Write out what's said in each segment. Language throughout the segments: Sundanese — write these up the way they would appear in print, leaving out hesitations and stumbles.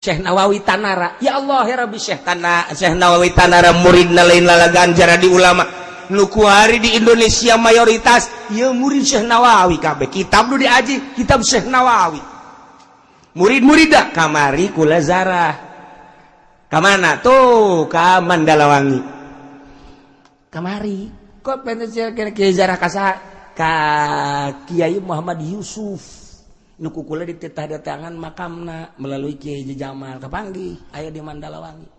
Syekh Nawawi Tanara. Ya Allah ya Rabbi, Syekh Tanara, Syekh Nawawi Tanara muridna lain lalagan, jadi ulama nu kuari di Indonesia mayoritas ya murid Syekh Nawawi kabeh. Kitab nu diaji kitab Syekh Nawawi. Murid-murid kamari kula zarah kamana tuh? Ka Mandalawangi kamari. Kok pengen kiai zarah ka ka Kiai Muhammad Yusuf nu ku kula dititah datangan makamna melalui Kiai Jamal. Kapanggih aya di Mandalawangi.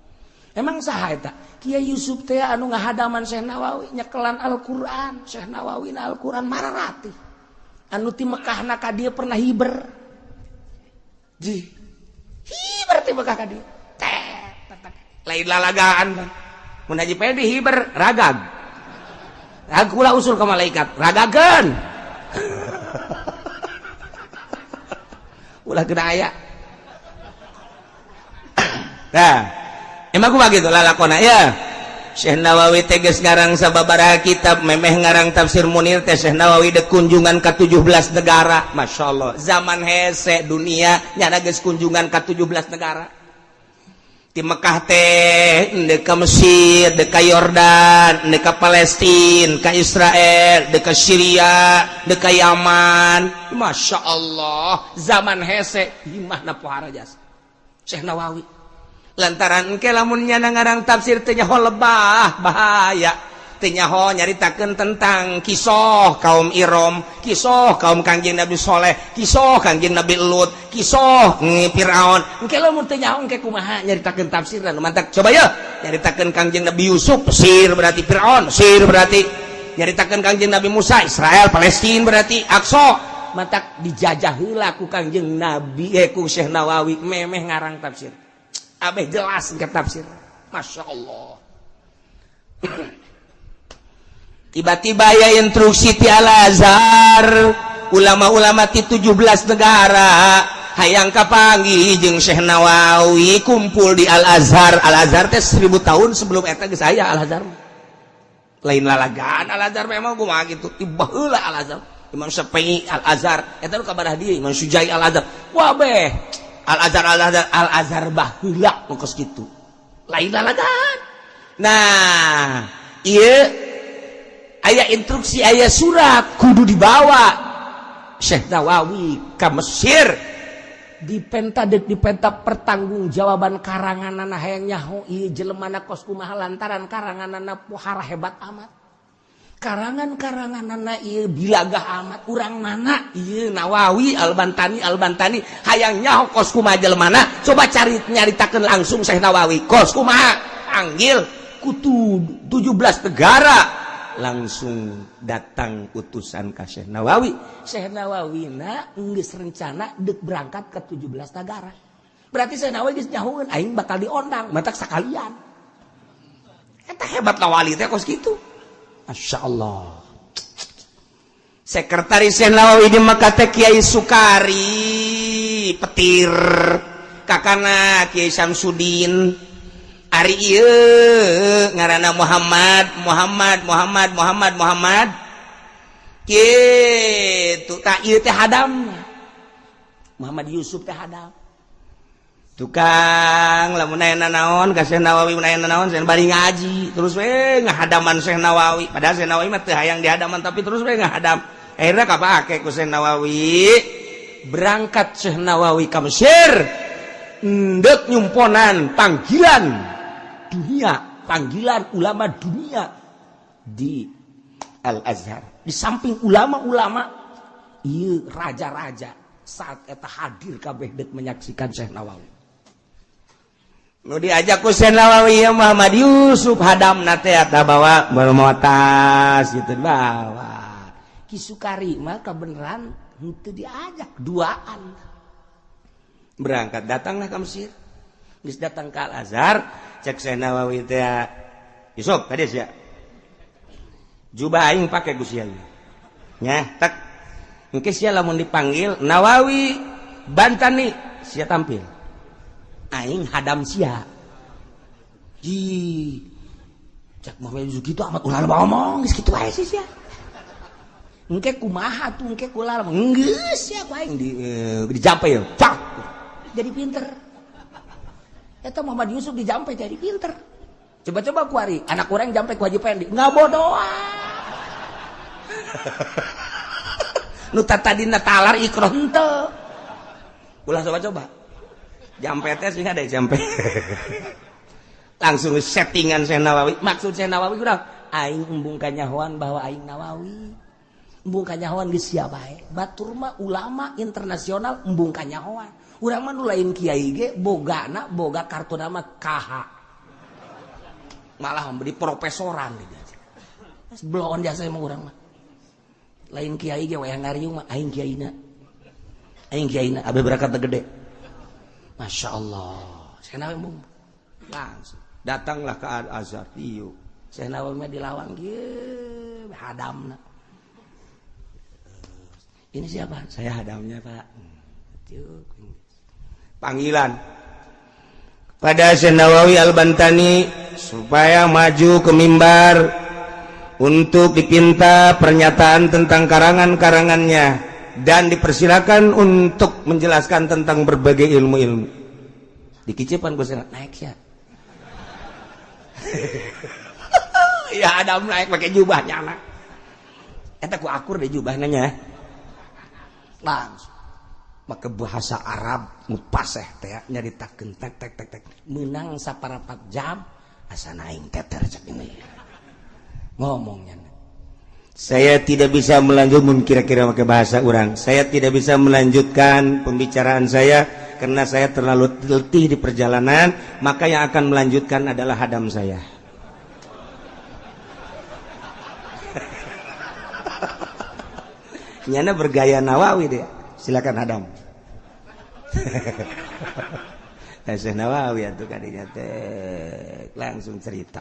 Emang saha eta Kiai Yusuf teh? Anu ngahadaman Syekh Nawawi, nyekelan Al-Qur'an. Syekh Nawawi na Al-Qur'an mararati anu ti Mekahna ka dieu pernah hiber ji, hiber ti Mekah ka dieu teh. Lain lalagaan, mun Haji Pedi hiber ragag, aku lah usul ke malaikat ragageun ulah kena aya. Nah, emang aku begitu lalakona ya. Syekh Nawawi teges ngarang sababaraha kitab, memeh ngarang Tafsir Munir teh Syekh Nawawi dek kunjungan ke 17 negara. Masya Allah, zaman hese dunia nyana geus kunjungan ke 17 negara. Di Mekah teh dek ka Mesir, dek ka Yordan, dek ka Palestina, ka Israel, dek ka Syria, dek ka Yaman. Masya Allah, zaman hese imahna pohara jasa Syekh Nawawi, lantaran engke lamun nyana ngarang tafsir teh nyaho lebah, bahaya. Teu nyaho nyaritakeun tentang kisah kaum Irom, kisah kaum Kangjeng Nabi Soleh, kisah Kangjeng Nabi Lut, kisah Firaun. Engke lamun teu nyaho, engke kumaha nyaritakeun tafsiran? Mantak coba ya nyaritakeun Kangjeng Nabi Yusuf, Mesir berarti, Firaun Mesir berarti. Nyaritakeun Kangjeng Nabi Musa, Israel, Palestina berarti, Aqsa. Mantak dijajah heula ku Kangjeng Nabi, ku Syekh Nawawi memeh ngarang tafsir. Abeh jelas ke tafsir. Masya Allah. Tiba-tiba ya instruksi ti Al Azhar, ulama-ulama ti 17 negara hayang kapanggih jeung Syekh Nawawi, kumpul di Al Azhar. Al Azhar teh 1000 tahun sebelum eta geus aya Al Azhar. Lain lalagaan Al Azhar, memang kumaha gitu. Tiba heula Al Azhar. Imam Syafi'i Al Azhar eta nu kabarah dieu, Imam Sujai Al Azhar. Wah beh. Al Azhar, Al Azhar, Al Azhar baheula nu kos kitu. Lain lalagaan. Nah, ieu aya instruksi, aya surat kudu dibawa Syekh Nawawi ke Mesir, dipenta, dek dipenta pertanggungjawaban karanganana. Hayang nyaho ieu jelemana kos kumaha, lantaran karanganana pohara hebat amat, karangan-karanganana ieu bilagah amat. Urang mana ieu Nawawi Albantani? Albantani hayang nyaho kos kumaha jelemana. Coba cari, nyaritakeun langsung Syekh Nawawi kos kumaha. Panggil kutu 17 negara, langsung datang utusan ka Syekh Nawawi. Syekh Nawawi na geus rencana dek berangkat ke 17 negara. Berarti Syekh Nawawi geus nyahoeun aing bakal diondang, matak sakalian. Eta hebat lah wali teh kos kitu. Masya Allah. Sekretaris Syekh Nawawi di Mekah teh Kiai Sukari Petir, kakana Kiai Samsudin. Ari ieu ngaranna Muhammad, Muhammad, Muhammad, Muhammad, Muhammad kitu. Tak, ieu teh hadam Muhammad Yusuf teh hadam tukang. Lamun aya naon ka Syekh Nawawi, mun aya naon saya bari ngaji, terus we ngahadaman Syekh Nawawi. Padahal Syekh Nawawi mah teu hayang dihadaman, tapi terus we ngahadam. Akhirnya kapake ku Syekh Nawawi. Berangkat Syekh Nawawi ka Mesir ndek nyumponan panggilan dunia, panggilan ulama dunia di Al Azhar. Di samping ulama-ulama, iya raja-raja saat eta hadir kabeh dek menyaksikan Syekh Nawawi. Nu diajak ku Syekh Nawawi ya Muhammad Yusuf hadam nate eta bawa bawa tas gitu, bawa. Ki Sukari mah kebenaran henteu diajak, duaan berangkat. Datanglah ke Mesir. Geus datang ke Al Azhar, cek Syekh Nawawi teh, "Yusuf, kades ya, jubah aing pake ku sia nya." Tak engke sia lamun dipanggil Nawawi Bantani, sia tampil, aing hadam sia. Ji, cek Muhammad Yusuf gitu amat, ulah ngomong geus kitu wae sih sia. Engke kumaha tuh, engke kula geus sia ku aing di dijampe ya, cak jadi pinter. Eta Muhammad Yusuf dijampe jadi pinter. Coba-coba kuari anak kurang jampe ku Haji Pendi ngabodoan. Nu tadina talar ikroh henteu. Ulah coba-coba. Jampe teh sing ada jampe. Langsung settingan Syekh Nawawi. Maksud Syekh Nawawi kurang aing embung kanyahoan bahwa aing Nawawi. Embung kanyahoan geus sia bae. Batur mah ulama internasional embung kanyahoan. Urang mah nu lain kiai ge bogana boga kartu nama KH. Malah beli profesoran di dia. Bloon jasa emang urang mah. Lain kiai ge wayah ngariung mah aing kiaina. Aing kiaina abe berangkat gede. Masya Allah. Syekh Nawawi embung. Langsung datanglah ke Al-Azhar. Iyo. Syekh Nawawi mah di lawang kieu hadamna. Ini siapa? Saya hadamnya, Pak. Panggilan pada Syekh Nawawi Al-Bantani supaya maju ke mimbar untuk dipinta pernyataan tentang karangan-karangannya dan dipersilakan untuk menjelaskan tentang berbagai ilmu-ilmu. Dikicipan gue naik ya. Ya Adam naik pakai jubahnya anak. Eta ku akur deh jubahnya nya. Langsung maka bahasa Arab mupaseh teh nyaritakeun tek tek tek tek menang saparapat jam asa naing teter cek ini ngomongnya. Saya tidak bisa melanjutkan kira-kira pakai bahasa orang. Saya tidak bisa melanjutkan pembicaraan saya karena saya terlalu letih di perjalanan, maka yang akan melanjutkan adalah hadam saya. Nyana bergaya Nawawi dia. Silakan hadam. Syekh Nawawi atuh kadinya teh langsung cerita.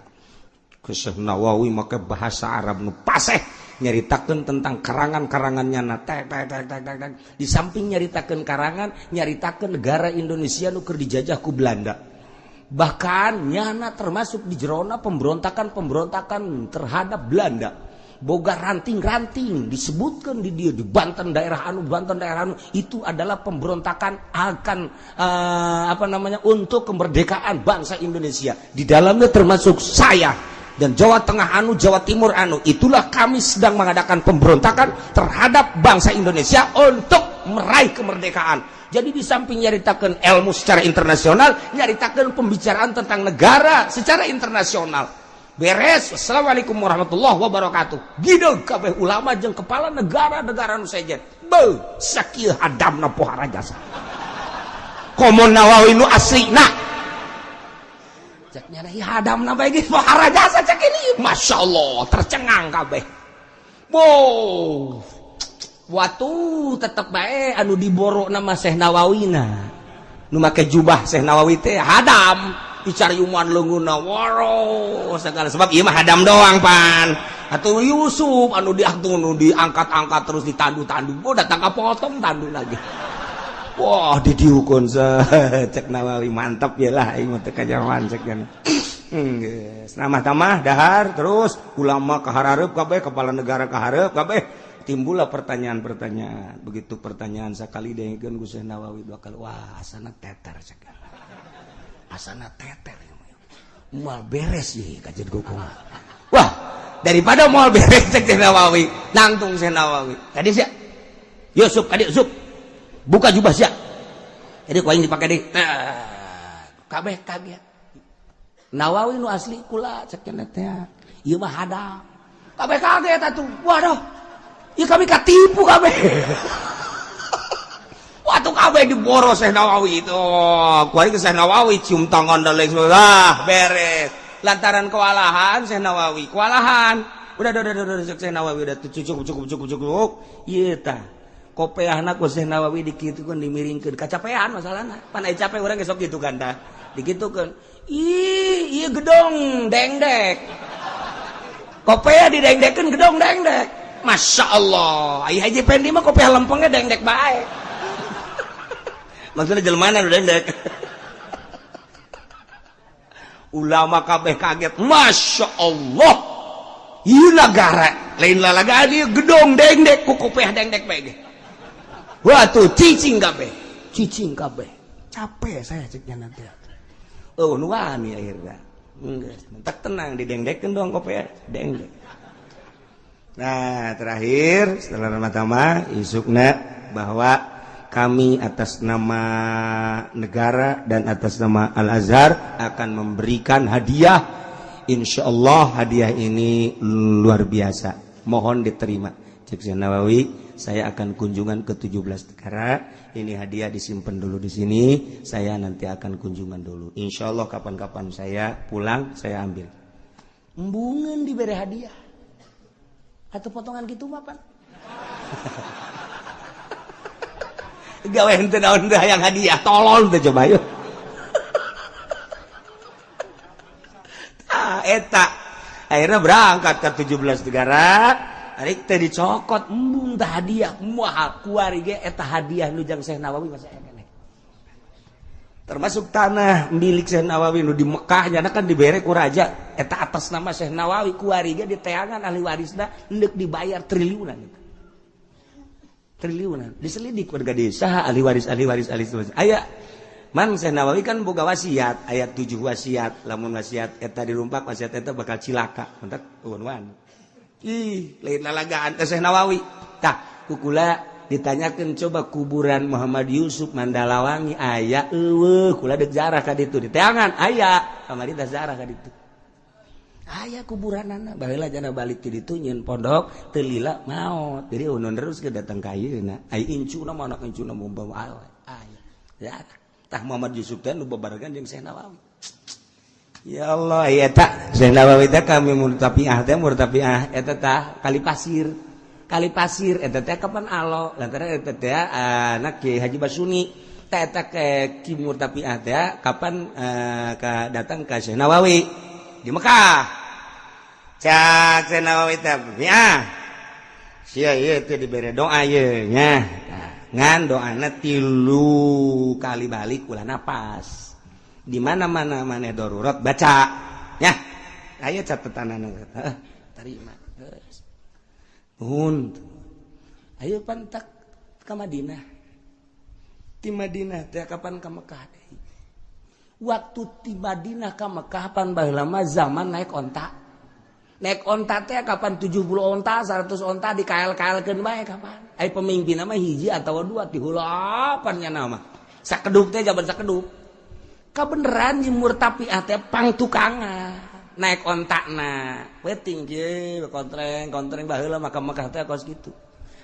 Ke Syekh Nawawi make bahasa Arab nu paseh nyaritakeun tentang karangan-karangannya na tek tek tek tek tek. Di samping nyaritakeun karangan, nyaritakeun negara Indonesia nu keur dijajah ku Belanda. Bahkan nyana termasuk di jerona pemberontakan-pemberontakan terhadap Belanda. Boga ranting-ranting disebutkan di dia di Banten daerah anu, Banten daerah anu, itu adalah pemberontakan akan untuk kemerdekaan bangsa Indonesia. Di dalamnya termasuk saya dan Jawa Tengah anu, Jawa Timur anu. Itulah kami sedang mengadakan pemberontakan terhadap bangsa Indonesia untuk meraih kemerdekaan. Jadi di samping nyaritakan ilmu secara internasional, nyaritakan pembicaraan tentang negara secara internasional. Beres, assalamualaikum warahmatullahi wabarakatuh. Gideg kabeh ulama jeung kepala negara-negara nu sejen. Beuh, sakieu hadamna pohara jasa. Komo Nawawi nu aslina. Cek nyana ieu hadamna bae geus pohara jasa cek ini. Masya Allah, tercengang kabeh. Wow. Watu tetep bae anu diboro nama Syekh Nawawina. Nu make jubah Syekh Nawawi teh hadam. Dicari uman leungeunna waro segala sebab ieu mah hadam doang pan. Atuh Yusuf anu diangkat nu diangkat-angkat terus ditandu-tandu. Oh datang ka potong tandu lagi. Wah didiukun cek Nawawi mantap ya lah aing mah teu kajaman cek nya. Geus namah-tamah dahar terus ulama kahareup kabeh kepala negara kahareup kabeh timbullah pertanyaan-pertanyaan. Begitu pertanyaan sakali dengekeun ku Syekh Nawawi dua kali wah asana teter cek. Asana teter moal beres ye kajian kumaha. Wah, daripada moal beres cek Syekh Nawawi, nangtung Syekh Nawawi. Tadi sia. Yusuf, adik Yusuf. Buka jubah sia. Jadi ku aing dipake deui. Nah, kabeh kaget. Nawawi nu asli kula cek cenah teh. Ieu mah hadam. Kabeh kaget atuh. Waduh. Ieu kami katipu kabeh. Waktu kabeh diboro Syekh Nawawi itu. Kuari ke Syekh Nawawi cium tangan dan lain sebagainya. Ah, beres. Lantaran kewalahan Syekh Nawawi, kewalahan. Udah Syekh Nawawi udah cukup cukup cukup cukup. Ieu tah. Kopeahna ku Syekh Nawawi dikitukeun dimiringkeun. Kacapean masalahna. Pan aya capek urang ge sok kitu kan tah. Dikitukeun. Ih, ieu gedong dengdek. Kopeah didengdekeun gedong dengdek. Masya Allah. Ai Haji Pendi mah kopeah lempengnya dengdek bae. Maksudnya jelmana udah dengdek. Ulama kabeh kaget. Masya Allah. Ieu nagara lain lalagaan ieu gedong dengdek ku kopeah dengdek bae ge. Wah tuh cicing kabeh. Cicing kabeh. Capek saya ceknya nanti. Oh nu wani akhirna. Geus mentak tenang didengdekeun doang kopi dengdek. Nah, terakhir setelah pertama isukna bahwa kami atas nama negara dan atas nama Al-Azhar akan memberikan hadiah. Insya Allah hadiah ini luar biasa. Mohon diterima. Cek Syekh Nawawi, saya akan kunjungan ke 17 negara. Ini hadiah disimpan dulu di sini. Saya nanti akan kunjungan dulu. Insya Allah kapan-kapan saya pulang saya ambil. Embungan diberi hadiah. Atau potongan gitu mah pan. Gawe henteu naon teh hayang hadiah, tolol teh coba yuk. Tah eta. Akhirnya berangkat ke 17 negara, arek teh dicokot embung teh hadiah, moal kuari ge eta hadiah nu jang Syekh Nawawi masa keneh. Termasuk tanah milik Syekh Nawawi nu di Mekah nyana kan dibere ku raja eta atas nama Syekh Nawawi kuari ge diteangan ahli warisna endek dibayar triliunan eta. Triliunan diselidik warga desa ahli waris ahli waris ahli waris aya man Syekh Nawawi kan boga wasiat aya 7 wasiat lamun wasiat eta dirumpak wasiat eta bakal cilaka mentak eueun ih lain lalagaan teh Syekh Nawawi tah kukula ditanyakan coba kuburan Muhammad Yusuf Mandalawangi aya eueuh kula deuk jarah ka ditu diteangan aya kamari teh jarah ka ditu aya kuburanana baheula jana balik ti ditu nyeun pondok teu lila maot jadi unun terus ke datang ka ayeuna ai incuna mah anak incuna membawa aya jarah tah Muhammad Yusuf teh nu babarengan jeung Syekh Nawawi ya Allah ya tak Syekh Nawawi teh kami murtafiah teh murtafiah eta tah kali pasir kali pasir eta teh kapan alo lantaran eta teh anak Kiai Haji Basuni teh eta ke Ki Murtafiah teh kapan ka datang ka Syekh Nawawi di Mekah cak Syekh Nawawi teh ya sia ieu teh dibere doa ieu nya ngan doana 3 kali balik ulah napas di mana-mana maneh darurat baca nya aya catatanana heuh tarima. Nuhun. Ayo pantak ke Madinah. Di Madinah teh kapan ke Mekah deui. Waktu di Madinah ke Mekah pan baheula mah zaman naik onta. Naik onta teh kapan 70 onta, 100 onta dikael-kaelkeun bae kapan. Ai pemimpinna mah hiji atawa dua tihulapan nya mah. Sakedup teh jaman sakedup. Kabeneran nyimur tapi teh pangtukangan. Naik ontakna weting ge kontreng kontreng baheula maka Mekah teh kos kitu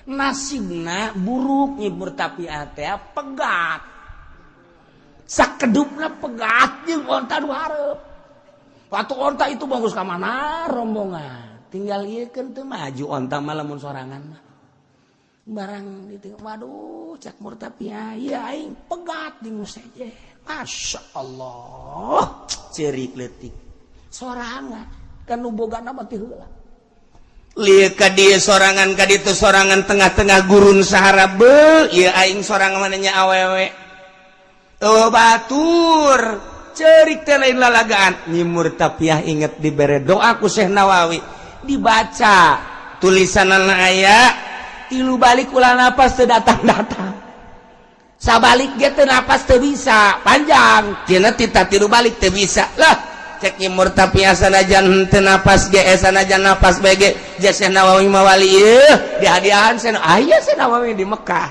nasibna buruk nyibur tapi teh pegat sakedupna pegat jeung onta nu hareup waktu onta itu bagus ka mana rombongan tinggal ieu keun teu maju onta mah lamun sorangan mah barang ditinggal waduh cak murtapiah ieu aing pegat di museje Masya Allah ceurik leutik sorangan kan nu bogana mah teh heula lieu ka dieu sorangan ka ditu sorangan tengah-tengah gurun Sahara beuh ieu aing sorangan manehnya awewe oh batur ceurik teh lain lalagaan nyimur tapiah inget dibere doa ku Syekh Nawawi dibaca tulisanana aya 3 balik ulah napas teu datang-datang sabalik ge teu napas teu bisa panjang cenah tita 3 balik teu bisa lah cek nyimur tapi sanajan teu napas ge sanajan napas bae ge Syekh Nawawi mah wali ieu dihadiahan Syekh aya Syekh Nawawi di Mekah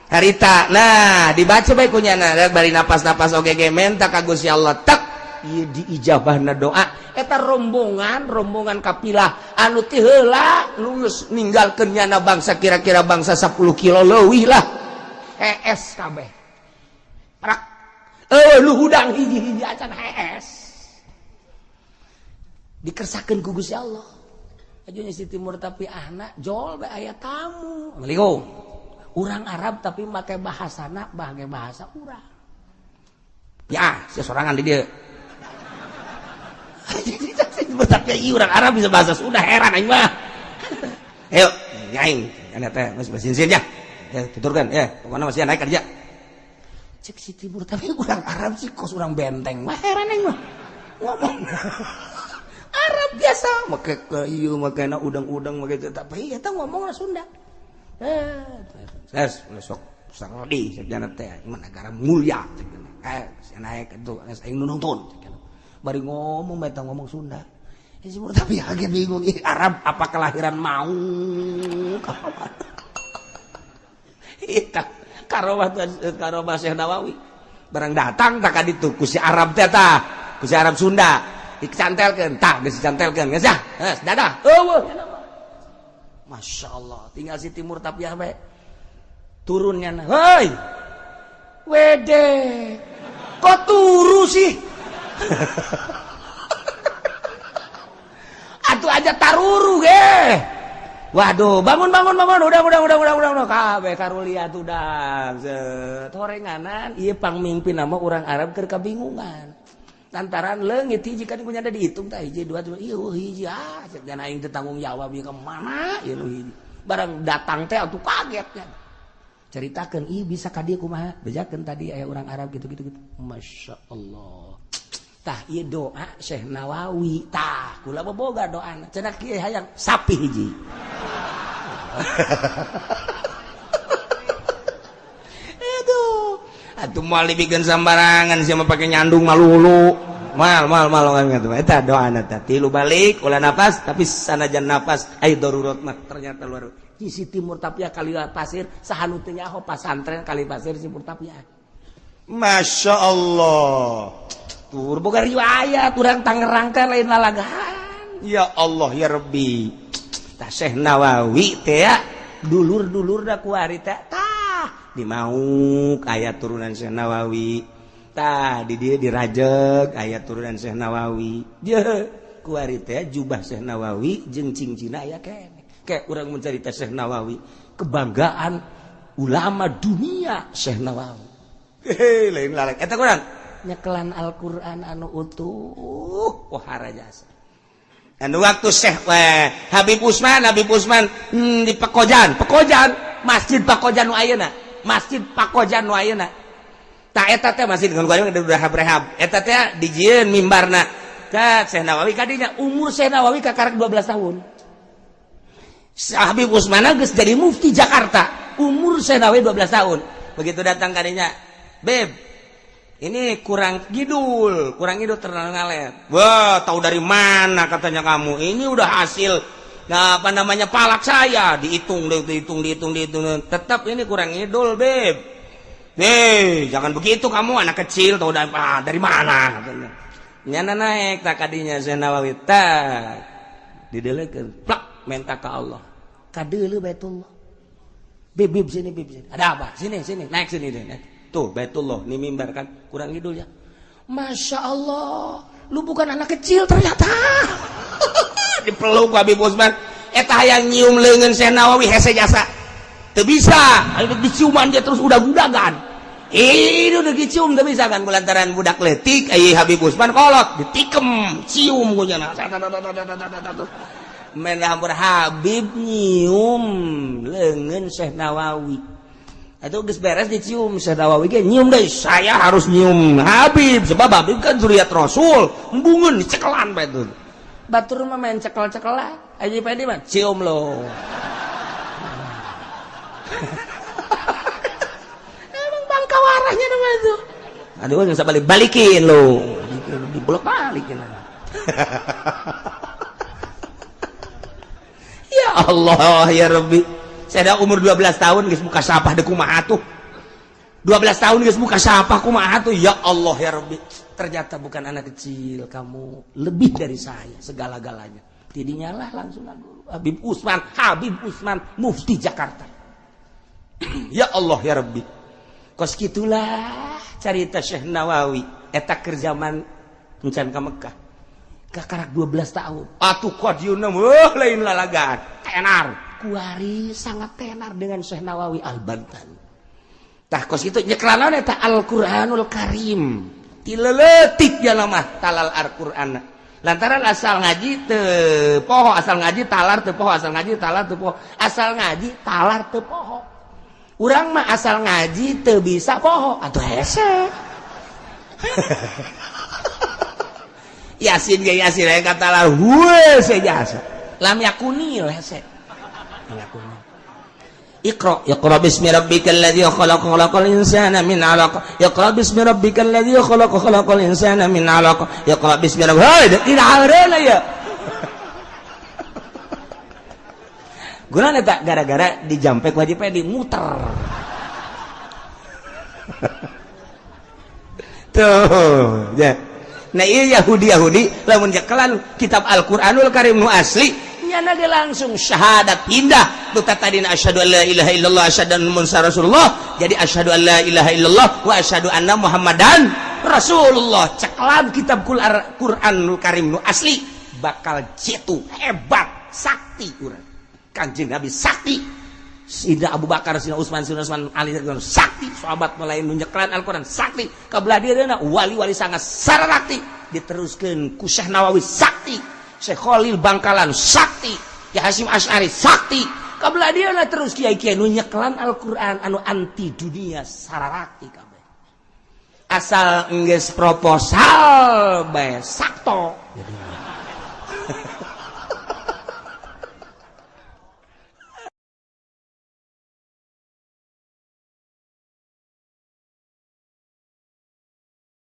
harita nah dibaca bae kunyana bari napas-napas oge ge menta ka Gusti Allah tak ieu diijabahna doa eta rombongan rombongan kapilah anu ti heula lulus ninggalkeun nyana bangsa kira-kira bangsa 10 kilo leuwih lah hees kabeh prak eueuh lu hudang hiji-hiji acan hees dikersakeun ku Gusti Allah ajunya si timur tapi anak jol bae aya tamu Assalamualaikum urang Arab tapi make bahasana make bahasa urang ya sia sorangan di dieu tapi urang Arab bisa bahasa Sunda heran aing mah ayo aing ana teh geus basin ya ya tuturkeun ya pokona masih naik kerja cek si timur tapi urang Arab sih kos urang benteng mah heran aing mah ngomong Arab biasa make ke ieu make na udang-udang make tapi eta ngomongna Sunda. Eh, ses sok Saudi cek teh negara mulia cek eh naik itu aing nu nonton. Bari ngomong eta ngomong Sunda. Si tapi agak bingung, ih Arab apa kelahiran mau eta karomah karomah Syekh Nawawi. Barang datang tak ditu ku si Arab teh tah, ku si Arab Sunda dicantelkeun tah, geus dicantelkeun geus ah, geus dadah eueuh. Masya Allah, tinggal si Timur Tapiah bae turunnya, hei wede kok turu sih. Atuh aja taruru ge. Waduh, bangun bangun bangun, udah kabeh karulia tuh dah. Horenganan ieu pangmimpin nama urang Arab keur kabingungan. Lantaran leungit hiji kan kunyana dihitung tah hiji dua dua ieu hiji ah cek dan aing teu tanggung jawab ieu ka mana ieu nu hiji. Barang datang teh atuh kaget kan. Ceritakeun ieu bisa ka dieu kumaha? Bejakeun tadi aya urang Arab gitu-gitu gitu. Masya Allah. Tah ieu doa Syekh Nawawi tah kula boga doana cenah kieu hayang sapi hiji. Aduh atuh moal dibikeun sambarangan sia mah pake nyandung malulu mal mal mal kan gitu eta doana teh tilu balik ulah napas tapi sanajan napas ai darurat mah ternyata luar sisi Timur Tapia kali pasir saha nu teu nyaho pasantren kali pasir Timur Tapia. Masya Allah. Tur boga riwayat urang Tangerang teh lain lalagan. Ya Allah ya Rabbi. Tah Syekh Nawawi teh ya dulur-dulur da kuari teh tah dimauk aya turunan Syekh Nawawi. Tah di dieu dirajeg aya turunan Syekh Nawawi. Dieu kuari teh jubah Syekh Nawawi jeung cincina aya keneh. Kayak urang mencerita Syekh Nawawi, kebanggaan ulama dunia Syekh Nawawi. Hehe lain lalek eta kurang nyekelan Al-Qur'an anu utuh pohara jasa. Anu waktu Syekh Habib Usman, Habib Usman di Pekojan, Pekojan, Masjid Pakojan nu ayeuna, Masjid Pakojan nu ayeuna. Tah eta teh masjid dengan udah rehab-rehab. Eta teh dijieun mimbarna. Ka Syekh Nawawi kadinya umur Syekh Nawawi kakarak 12 tahun. Habib Usman geus jadi mufti Jakarta, umur Syekh Nawawi 12 tahun. Begitu datang kadinya, "Beb, ini kurang kidul terlalu ngalet." Wah, tahu dari mana katanya kamu? Ini udah hasil nah, apa namanya palak saya, dihitung, dihitung, dihitung, dihitung. Tetap ini kurang idul, Beb. Hei, jangan begitu kamu anak kecil, tahu dari, ah, dari mana katanya. Nyana naik tak kadinya Syekh Nawawi tak didelekeun, plak minta ke Allah. Kadeuleu Baitullah. Beb, beb sini, beb sini. Ada apa? Sini, sini, naik sini deh. Naik. Tuh Baitullah, ini mimbar kan kurang idul ya. Masya Allah, lu bukan anak kecil ternyata. Dipeluk Habib Usman. Eta hayang nyium leungeun Syekh Nawawi hese jasa. Teu bisa, ayo diciuman dia terus udag-udagan. Ini udah dicium teu bisa kan lantaran budak leutik ai Habib Usman kolot ditikem cium ku nya. Menah Habib nyium leungeun Syekh Nawawi. Itu geus beres dicium Syekh Nawawi ge nyium deui, saya harus nyium Habib sebab Habib kan zuriat Rasul, embungeun dicekelan bae tuh. Batur mah main cekel-cekelan, aja pede mah cium lo. Emang bangka warahnya nama itu. Aduh, bisa balik balikin lo. Dibolak balikin. Ya Allah ya Rabbi. Saya ada umur 12 tahun geus muka sapah deui kumaha tuh. 12 tahun geus muka sapah kumaha tuh. Ya Allah ya Rabbi. Ternyata bukan anak kecil kamu, lebih dari saya segala-galanya. Tidinya lah langsung Habib Usman, Habib Usman mufti Jakarta. Ya Allah ya Rabbi. Kos kitulah carita Syekh Nawawi eta keur zaman encan ka Mekah. Kakarak 12 tahun. Atuh kadieu wah lain lalagan. Tenar. Kuari sangat tenar dengan Syekh Nawawi Al-Bantan. Tah kos kitu nyeklanan eta Al-Qur'anul Karim. Ti leutik jalma talal Al-Qur'an. Lantaran asal ngaji teu poho, asal ngaji talar teu poho, asal ngaji talar teu poho, asal ngaji talar teu poho. Urang mah asal ngaji teu bisa poho atuh hese. Yasin ge Yasin aya kata lah hese jasa. Lam yakunil hese. Lam yakunil. Iqra, iqra bismi rabbikal ladzi khalaq, khalaqal insana min 'alaq. Iqra bismi rabbikal ladzi khalaq, khalaqal insana min 'alaq. Iqra bismi rabbikal, heuh, tidak hareuna ya. Gunana tak gara-gara dijampe ku Haji Pedi muter. Tuh, ya. Nah iya Yahudi-Yahudi lamun nyekelan kitab Al-Qur'anul Karim nu asli nyana ge langsung syahadat pindah nu tadina asyhadu an la ilaha illallah asyhadu anna muhammadar rasulullah jadi asyhadu an la ilaha illallah wa asyhadu anna muhammadan rasulullah. Cekelan kitab Qur'anul Karim nu asli bakal jitu hebat sakti urang. Kanjeng Nabi sakti, Sidna Abu Bakar, Sidna Utsman, Sidna Utsman Ali sakti, sahabat mulai nu nyekelan Al-Qur'an sakti, kabelah dieuna wali-wali sangat sarakti, diteruskeun ku Syekh Nawawi sakti, Syekh Khalil Bangkalan sakti, Ki Hasyim Asy'ari sakti, kabelah dieuna terus kiai-kiai nu nyekelan Al-Qur'an anu anti dunia sarakti kabeh. Asal enggeus proposal bae sakto.